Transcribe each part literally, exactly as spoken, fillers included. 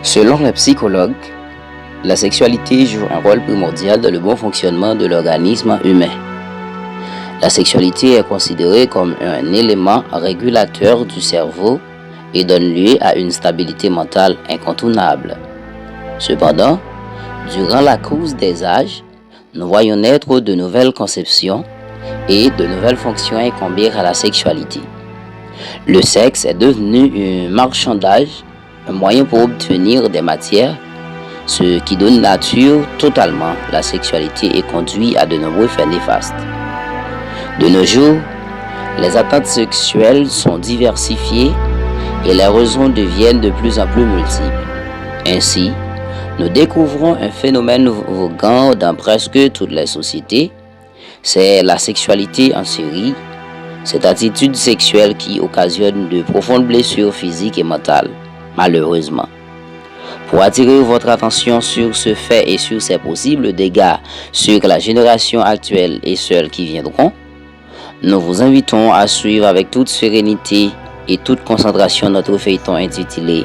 Selon les psychologues, la sexualité joue un rôle primordial dans le bon fonctionnement de l'organisme humain. La sexualité est considérée comme un élément régulateur du cerveau et donne lieu à une stabilité mentale incontournable. Cependant, durant la course des âges, nous voyons naître de nouvelles conceptions et de nouvelles fonctions incombées à la sexualité. Le sexe est devenu un marchandage, un moyen pour obtenir des matières, ce qui donne nature totalement la sexualité et conduit à de nombreux faits néfastes. De nos jours, les attentes sexuelles sont diversifiées et les raisons deviennent de plus en plus multiples. Ainsi, nous découvrons un phénomène voguant dans presque toutes les sociétés, c'est la sexualité en série, cette attitude sexuelle qui occasionne de profondes blessures physiques et mentales, malheureusement. Pour attirer votre attention sur ce fait et sur ses possibles dégâts sur la génération actuelle et celles qui viendront, nous vous invitons à suivre avec toute sérénité et toute concentration notre feuilleton intitulé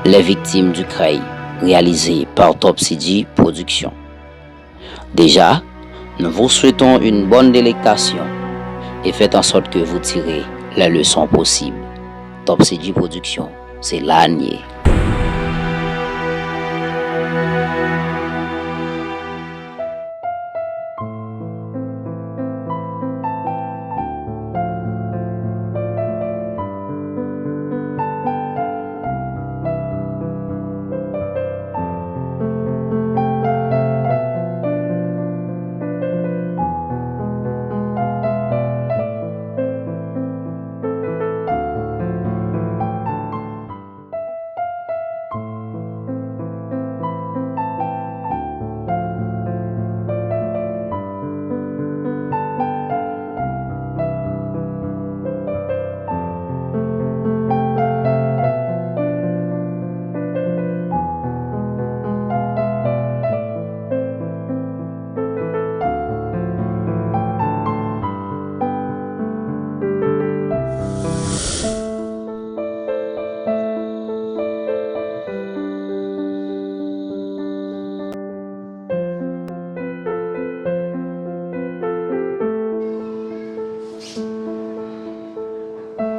Les victimes du Crèy, réalisé par Top C G Productions. Déjà, nous vous souhaitons une bonne délectation et faites en sorte que vous tirez les leçons possibles. Top C G Productions, c'est là n ye.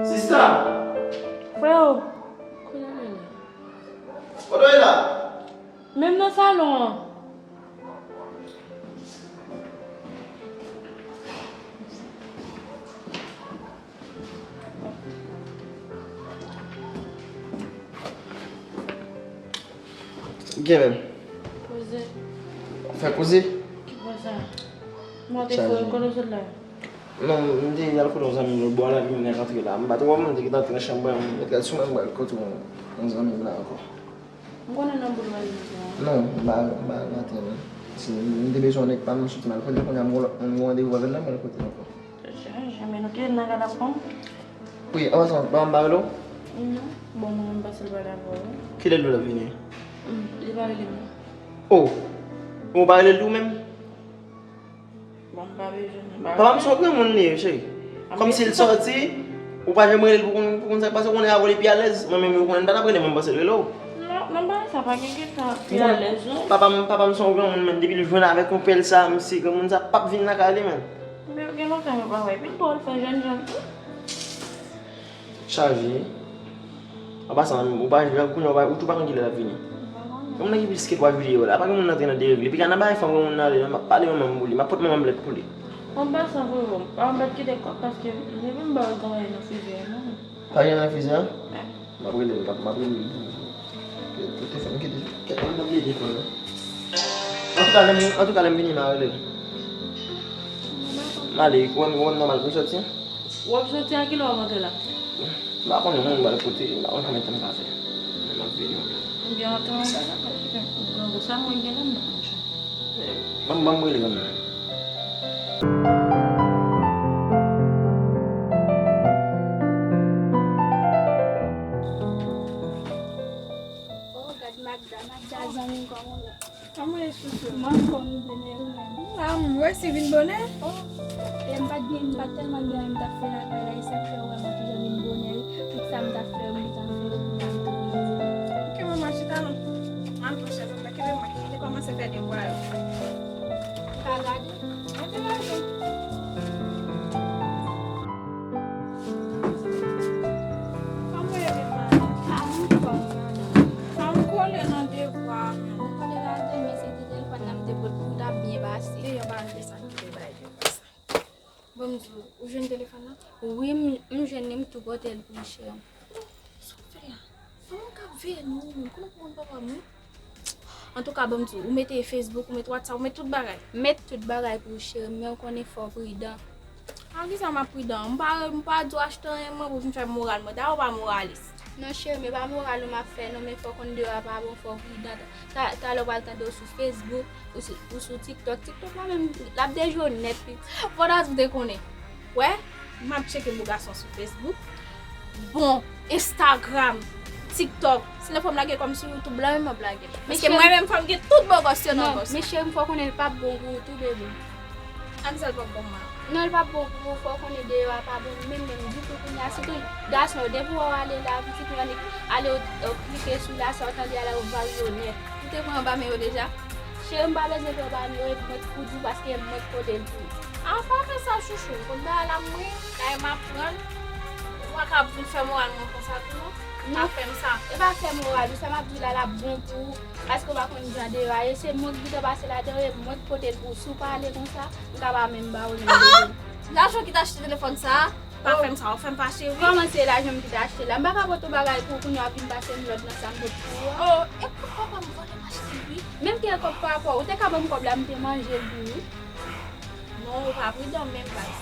Sista! Freo! Kote w ye la? Menm nan salon an. Gen menm. Poze. Fè koze? Ki koze? Mwen te fè kote w sot la. Non, m te al kote yon zanmi m lòt bò a, epi m vin rantre la. M pa t wè w, m te gentan antre nan chanm mwen, m te al sou mwen, m pral kote yon, yon zanmi m la ankò. M konnen nan boul mwen li di an. Non, m pa, m pa rantre non. Si m te bezwen yon nèg pa m, m sot m al kote l, kounye a m gon lòt moun, m gon randevou avè l nan, m pral kote l ankò. Jan, jan, men nou te nan gad ap pran. Wi, an pasan, pa m pa rele w? Non. Bon, mwen menm pase l pale avè w. Kilè l di w l ap vini? Hmm, li pa rele m non. Oh! Ou pa rele l tou menm? Bon, m pa bezwen, m pa bezwen. Papa m se yon granmoun li ye, cheri. Kòmsi l sòti, ou pa janm rele l pou konn, pou konn sa k pase, ou konnen avè w li pi alèz. Mwen menm, ou konnen m pa t ap rele, mwen panse l rele w. Non, non, pa sa, pa gen kesyon pi alèz, non. Papa m, papa m se yon granmoun, men depi l jwenn avèk yon pèl sa, misye granmoun sa p ap vin lakay li, men. Men gen lontan yo pa wè, epi l twò l fè jènjan tou. Chaje. An pasan, ou pa, kounye a, ou pa, ou tou pa konn kilè l ap vini. M pa konnen. Gen moun nan gen plis ke twa jilye yo la. Pa gen moun nan antre nan deregle. Piga nan bagay fanm, gen moun nan ale, m ap pale manman m pou li. M ap pot manman m lèt pou li. An pasan, frero, pa anbèt kite kòb paske depi m ba w travay nan fizè a, non. Pa gen nan fizè a? M ap rele l, m ap rele l. Kite fè m kite. Kèt, m ap rele telefòn nan. Antouka, lè m, antouka, lè m vini, m a rele l. M ale, ou wè m, ou wè m nòmal pou m sòti? W ap soti a kilè w ap antre la? M pa konnen, mwen, m pral kote, m pa konn konbyen tan m ka fè. Men m ap vini, wi. Oubyen antre anba la, paske grangou sa mwen gen la, m pa konn jan. Ban m, ban m rele granmoun nan. Oh, gad Magda, Magda zanmi m kòman w ye? Kòman w ye, chouchou? Mwen anfòm, m byen, e ou menm? Ah, m resi vin bonè. Oh, e m pa t gen, m pa t tèlman gen anyen m t ap fè lakay la, e sa k fè w wè mwen toujou vin bonè, wi. Tout sa m t ap fè yo, m gentan fè yo pou m ta vin tou vini. Ok, manman, chita non, Se fè devwa yo. Ou ka gade? Mete lage. Kòm ou ye menm madanm? A, m anfòm, madanm. Sa m kole nan devwa a menm. Ou kole ladan, men se te telefòn nan m te pot pou w, t ap byen pase. Deyò, pa vle sa m kite bay devwa sa. Bon, m di w, ou jwenn telefòn nan? Wi, m, m jwenn li, m tou pote l pou ou, cheri. Sa w fè a? Kòman w ka veye nou menm? Konnen w pa konn papa m, wi. Antouka, ban m di w, ou mete Facebook, ou mete WhatsApp, ou mete tout bagay. M met tout bagay pou ou, cheri, men w konnen fò w pridan. A kisa m ap pridan? M pa, m pa di w achte anyen mwen pou vin fè moral mwen. Dayè, w pa moralis. Non, cheri, men pa moral ou m ap fè, non, men fò w konn deyò a pa bon, fò w pridan. Ta, talè w pral tande w sou Facebook, ou sou, ou sou TikTok. TikTok la menm, l ap dejwe w nèt, pi. Fò w ta di w te konnen. Wè, m ap tcheke bo gason sou Facebook. Bon, Instagram, TikTok. Si lè fò m lage kò m sou YouTube la, menm m ap lage. Paske mwen menm, fò m gen tout bògòs yo nan kò sa. Men cheri m, fò w konnen l p ap bon pou ou tou, bebe. Ak sa l p ap bon mwen. Non, l p ap bon pou ou, fò w konnen deyò a pa bon menm, menm ditou kounye a. Sitou gason yo, depi w wè w ale la, pitit mwen ale, w klike sou la, sa w tande a la, yo varye w nèt. Ou te pran anba men yo deja? Cheri, m pa bezwen pran anba men yo, e mwen k pou di w, paske e mwen k pote l pou ou. A, pa fè sa, chouchou. Kot bagay la, mwen, la, e m ap pran l. Ou pa ka ap vin fè moral mwen konsa tou, non. Pa fè m sa. E pa fè moral ou, sa m ap di w la, l ap bon pou ou. Paske w pa konn jan deyò a ye, se mwen ki gentan pase ladan yo, e mwen ki pote l pou ou. Si w pa ale konsa, m ka pa menm ba ou li. Ah, ah! Lajan ki t achte telefòn sa a, pa fè m sa, w fè m fache, wi. Kòman se lajan m ki t achte la? M pa ka pote yon bagay pou ou, kounye a w ap vin pase m lòd nan sa m pot pou ou a. Oh, e kòb papa m vòlè m achte l, wi. Menm ke kòb papa w, ou te ka ban m kòb la, m te manje l tou, wi. Non, ou pa pridan menm, baz.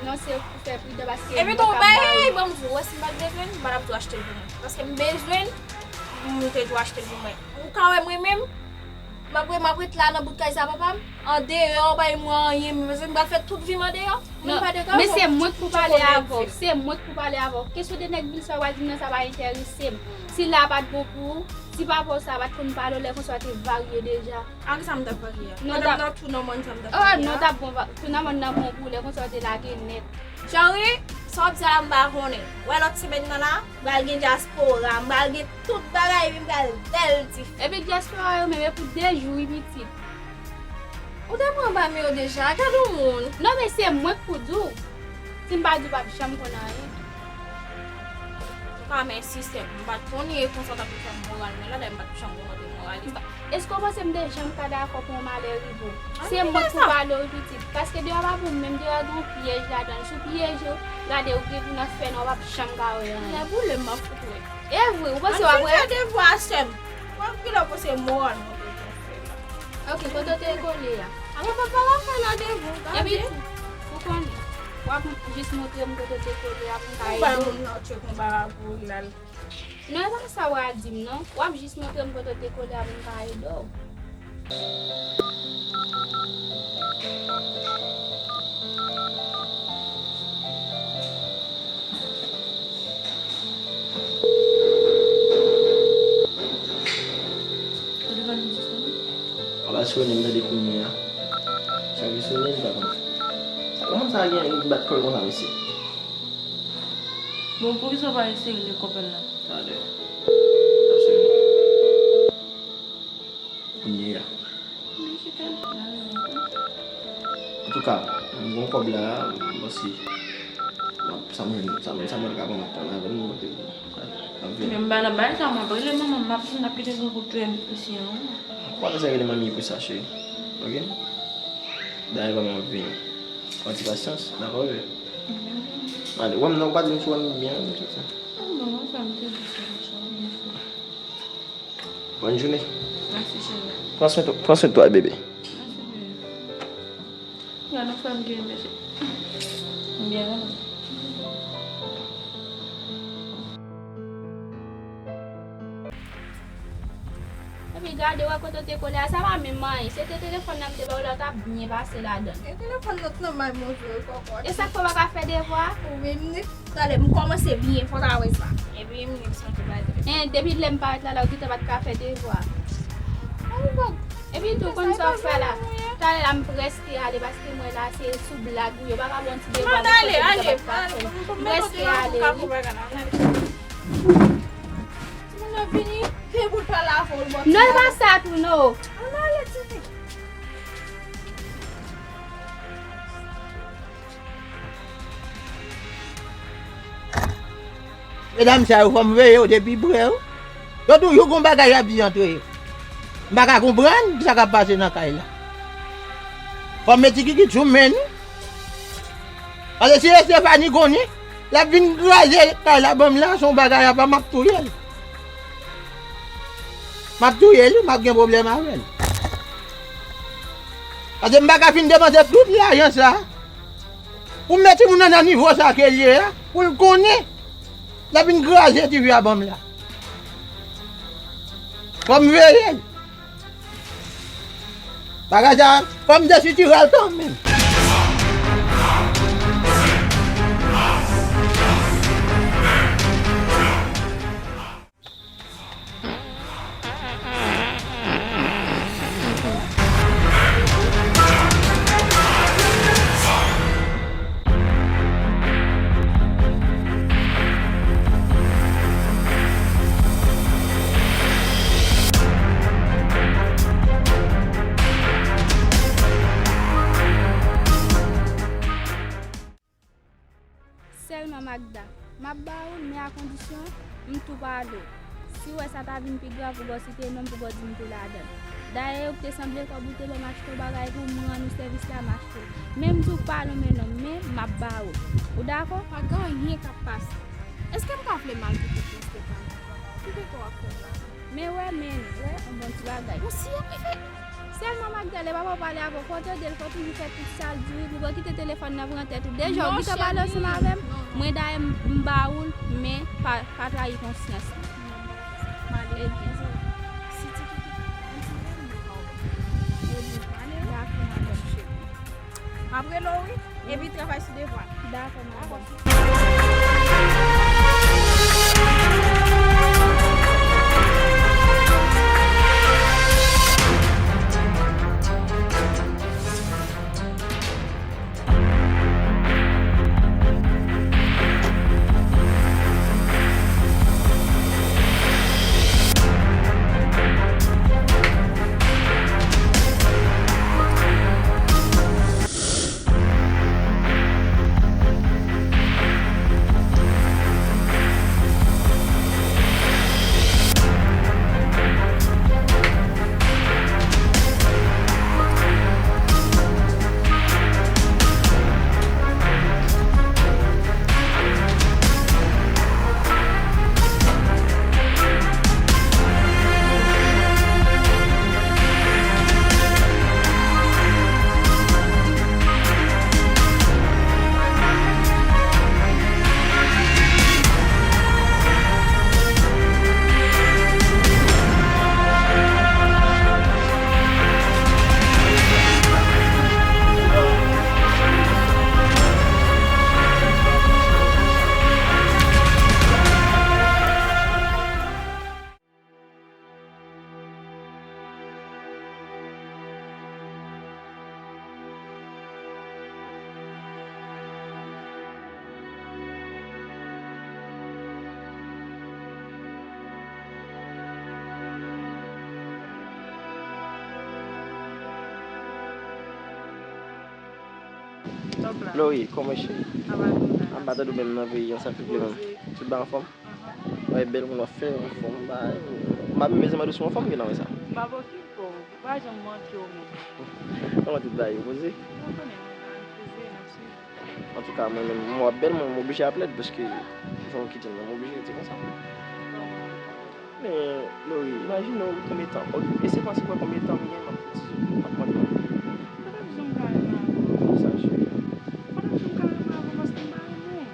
Non, se ou ki fè pridan paske mwen pa ba ou. Epi tou, bay, ban m di w, wè si m pa t bezwen l, m pa t ap tou achte l pou mwen. Paske m bezwen l, m te tou achte l pou mwen. Ou ka wè mwen menm, m ap, m ap ret la nan bout kay sa papa m, andeyò, bay mwen anyen, m bezwen, m pral fè tout vi m andeyò. Non, men se mwen k pou pale avè w, se mwen k pou pale avè w. Kesyon de nèg vil sa w pral di m nan, sa pa enterese m. Si la pa t bon pou ou, si papa w sa pa t konn pale w, lè konsa w te varye deja. A kisa m t ap varye a? Pandan m nan tou nan mòn sa m t ap varye a? Oh, non, t ap bon, tou nan mòn nan bon pou ou, lè konsa w te lage nèt. Cheri, sa w ap di a la m pa konnen. Wè lòt semèn nan la, m pral gen dyaspora, m pral gen tout bagay, epi m pral bèl ti fi. Epi dyaspora yo menm, e pou de jou, wi, pitit. Ou te pran anba men yo deja, gade yon moun. Non, men se mwen k pou di w. Si m pa di w, p ap janm konn anyen. Ou ka men sistèm. M pa t konnen e konsa w t ap fè m moral mwen la, dayè m pa t janm konn w te moralis. Èske w panse m te janm ka dakò pou yon malè rive w? Se mwen k pou pale w, pitit. Paske deyò pa bon menm, deyò gen yon pyèj ladan l. Si w pyeje w, gade w gen pou nan fè nwa, w p ap janm ka wè anyen. Lè boule m ap fout wè. E vre, ou panse w ap wè? Ann fin fè devwa a, sè m. W ap genlè panse moral mwen te fè la. Ok, kote w te kole a? Apa papa la fè nan devwa, gade. Epi, ou konnen, w ap jis montre m kote w te kole a pou m ka ede w. Ou bay moun nan tchèk yon bagay pou li la. Non, e pa sa w a di m, non. W ap jis montre m kote w te kole a pou m ka ede w. Telefòn nan disponib? Apa l sonnen m tande kounye a. Chak li sonnen, li pa konn. Sa, kòman sa gen yon bat kò l konsa, mesye? Bon, poukisa w pa eseye rele kòpèl la? Talè. L ap sonnen. Kounye a. Antouka, m gen kòb la, m panse, m ap, sa m jwenn, sa m, sa m wè l ka pran m ap pale avè l, m pote l. L ap vini. Men m pa nan bagay sa, m ap rele manman m, m ap di l n ap kite grankou touye m isi an. Ou pa bezwen rele manmi pou sa, cheri. Ok? Dayè, manman m ap vini. Ou di pasyans, dakò, bebe? Ale, ou wè m nan, ou pa di m si w wè m byen, m soti. Ah, manman, sa m te di se konsa, byen fè. Bonne journée. Mèsi, cheri. Pran swen, pran swen twa, bebe. Mèsi, bebe. Gade yon fanm gen, mesye. M byen renmen. Epi gade, wè kote w te kole a, sa pa menm anyen. Se te telefòn nan m te ba w la, w t ap byen pase ladan l. E telefòn nan t nan may mwen vre, kòkòt. E sa k fè w pa ka fè devwa? Wi, m di, talè, m kòmanse byen, fò w ta wè sa. Epi m di m sonje bay telefòn. En, depi lè m parèt la, la, ou gentan pa t ka fè devwa. Epi tou, konn sa w fè la. Talè la, m prèske ale, paske m wè la, se sou blag ou ye, w pa ka ba yon ti devwa pou kote ou gentan pa t ka fè l. M prèske ale, wi. Timoun yo vini, pi bout pa lave w bò. Non, e pa sa tou, non. Ann ale, timoun. Medam sa yo, fò m veye yo de pi pre, wi. Yo toujou gon bagay y ap di antre yo. M pa ka konprann ki sa k ap pase nan kay la. Fò m met ti kikit sou men nou. Paske si Estefani konnen, l ap vin kraze kay la ban m la, se yon bagay apa m ap touye l. M ap touye l, wi, m ap gen pwoblèm avè l. Paske m pa ka fin depanse tout lajan sa a pou m met timoun nan nan nivo sa ke l ye a, pou l konnen l ap vin kraze ti fi a ban m la. Fò m veye l. Bagay sa, fò m desitire l kanmenm. Sèlman Magda, m ap ba ou l, men a kondisyon m tou pale w. Si w wè sa ta vin pi grav, pou w site non m, pou w di m te ladan l. Dayè, ou te sanble kòb ou te ban m achte yon bagay pou m rann ou sèvis la, m achte l. Men m di w pa lonmen non m, men m ap ba ou l. Ou dakò? Pa gen anyen k ap pase. Èske m ka vle mal pou tout Estefani? Ki de kò w ap fè m la? Men wè, men wè, yon bon ti bagay. Ou si ap rive. Sèlman Magda, lè papa w pale avè w, fò w tande l, fò w toujou fè tout sa l di w, wi, pou w kite telefòn nan pran tèt ou. Deja, w gentan pale ansanm avè m, mwen dayè m, m ba ou l, men pa, pa trayi konsyans mwen. Ebyen. Dakò, madanm cheri. M ap rele w, wi. Epi travay sou devwa. Dakò, madanm. Lori, kòman cheri? Ap ba tèt ou menm nan peyi an, sa k rive menm? Tout bagay anfòm? Wè, bèl moun w ap fè, anfòm, bay. M pa menm bezwen mande w si w anfòm, gen nan wè sa. M pa okipe w, m pa janm manke w menm. Kòman tout bagay yo poze? Ou konnen, mwen pa poze, n ap swiv. Antouka, mwen menm, m wè w ap bèl, mwen, m oblije ap lèd, paske jan w kite m nan, m oblije rete konsa. Men, Lori, imajine w konbyen tan, e se panse wè konbyen tan m gen, m ap di, m ap mande w. Ou pa t ap janm ka renmen avè w. Sa, cheri. Ou pa t ap janm ka renmen avè m paske m pa renmen w.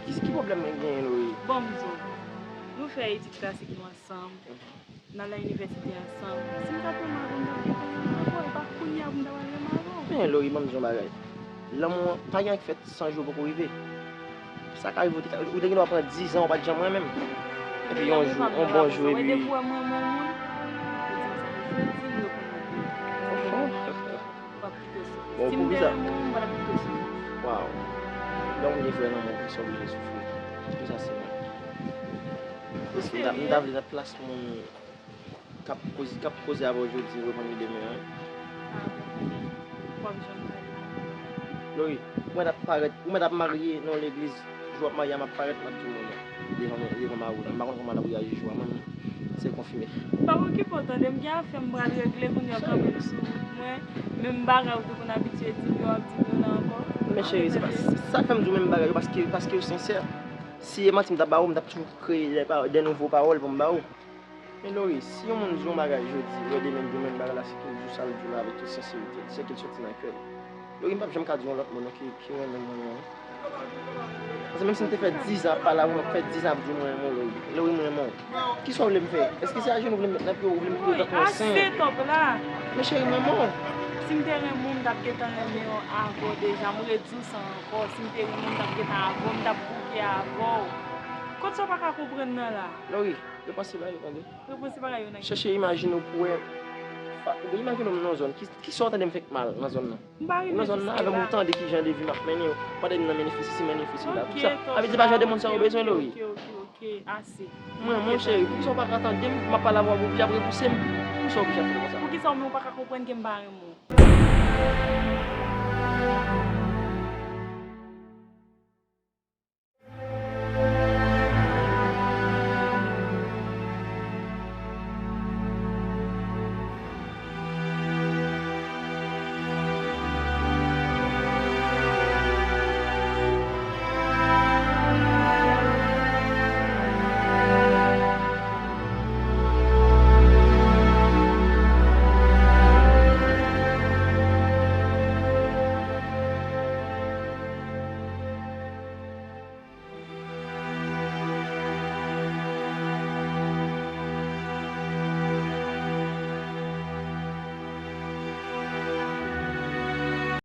Ki, ki pwoblèm mwen genyen, Lori? Bon, m di w, nou fè etid klasik nou ansanm, n al nan inivèsite ansanm. Si m t ap renmen avè w, m t ap gentan renmen avè w, e pa kounye a pou m ta pral renmen avè w. Men, Lori, ban m di yon bagay. Lanmou an pa gen anyen k fèt san jou poko rive. Sa ka rive, ou te, ou te gen dwa pran diz an, ou pa t janm renmen m. Epi yon jou, yon bon jou, epi. Depi w wè m renmen yon moun, ou di m sa, jodi m rekonn ou. Ou p ap kite w soufri. Si m te renmen w, m pa t ap kite w soufri. Waw. Lè yon moun gen vrè lanmou, se oblije soufri. Pou sa, se mwen. Paske m ta, m ta vle nan plas moun k ap koze, k ap koze avè w jodi, reponn li demen an. Ah, w ap janm pale. Lori, ou mèt ap parèt, ou mèt ap marye nan yon legliz, jou w ap marye a, m ap parèt, m ap di w non, non. devan, devan mari w la. M pa konn kòman l ap reyaji jou a, mwen menm, se konfime. Pa okipe w tande, m gen afè m pral regle kounye a, kanpe m sou wout mwen. Menm bagay ou te konn abitye di m yo, w ap di m yo la ankò. Men cheri, se pa, sa k fè m di w menm bagay yo, paske, paske yo sensè. Si e manti m t ap ba ou, m t ap toujou kreye de pa, de nouvo pawòl pou m ba ou. Men Lori, si yon moun di yon bagay jodi, lè demen l di w menm bagay la, se ke l di w sa l di w la avèk tout senserite, se ke l soti nan kè l. Lori, m p ap janm ka di yon lòt moun non ki, ki renmen mwen non. Paske menm si m te fè diz an ap pale avè w, m ap fè diz an ap di w mwen renmen w, Lori. Lori, mwen renmen w. Kisa w vle m fè? Èske se ajenou w vle m met nan pye w, ou vle m kriye w tankou yon sen? Ase top la. Men cheri, mwen renmen w. Si m te renmen w, m t ap gentan renmen w avè w deja. M redi w sa ankò. Si m te renmen w, m t ap gentan avè w, m t ap bouke avè w. Kot sa w pa ka konprann nan la? Lori, repanse bagay yo, tande. Repanse bagay yo nan ki? Chèche imajine w pou wè. Fa- Imajine w nan zòn. Ki, kisa w tande m fèk mal nan zòn nan? M pa Ou rive nan zòn nan, jiske avè m la. Ou tande kijan de vi m ap mennen yo. Pandan m nan menn fisi, menn fisi la. Ok, Kisa? top Avè di se pa la, jan de moun sa ok, ou bezwen, ok, Lori. Ok, ok, ok, ase. Mwen, mon cheri, poukisa w pa ka tande m, m ap pale avè w, ou oblije ap repouse m? Poukisa w oblije ap fè konsa? Poukisa ou menm ou pa ka konprann ke m pa renmen w?